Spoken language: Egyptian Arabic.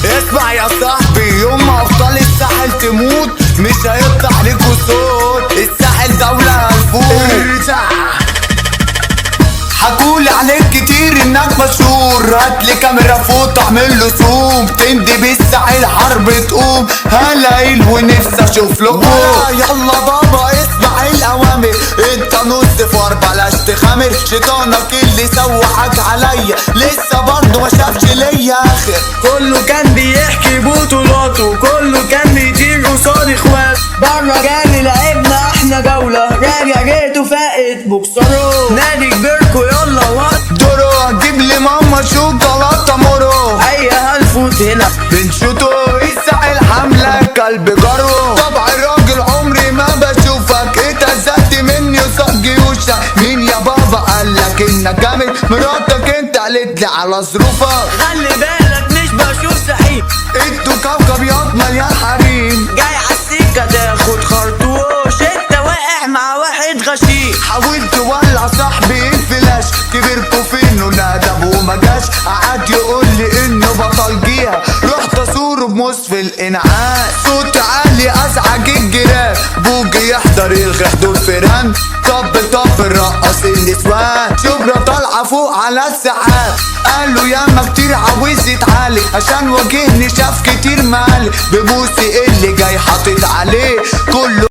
اسمع يا صاحبي، يوم ما ابطال الساحل تموت مش هيطلع لكوا صوت. الساحل دولة هنفوت. حكولي عليك كتير انك مشهور، هاتلي كاميرا فوت اعمل له zoom، تندي بالساحل حرب تقوم، هلاقيل ونفسي اشوف لكم. يلا بابا اسمع الاوامر، انت نص فار بلاش تخامر، شيطانك اللي سوحك عليا لسه برضه ما شافش ليا اخر. كله كان بيحكي بطولاته، كله كان بيطير قصاد اخواته، بره جالي لعبنا احنا جولة، راجع جيته فاقت بوكسره، نادي كبيركو يلا وقت دورو هتجيب لي ماما شوكولاتة مورو، اي هنفوت هنا بنشوطه. الساحل حملة كلب جارو، طبع الراجل عمري ما بشوفك، اتهزقت مني قصاد جيوشك. مين يا بابا قالك انك جامد؟ مراتك انت قالت لي على ظروفك. خلي بالك مش بشوف سحيم، انتوا كوكب ياض مليان حريم، جاي عالسكة تاخد خرطوش، انت واقع مع واحد غشيم. حاولت ولع صاحبي الفلاش، كبركوا فين وندب وما جاش، قعد يقول لي انه بطل جيها، رحت ازوره بموس في الانعاش. صوت عالي ازعج الجيران، بوجي يحضر يلغي حضور فيران، طب طب رقص النسوان، شبرا طالعه فوق على السحاب. قالوا ياما كتير عاوز يتعالج، عشان واجهني شاف كتير مالي، ببوسي اللي جاي حاطط عليه كله.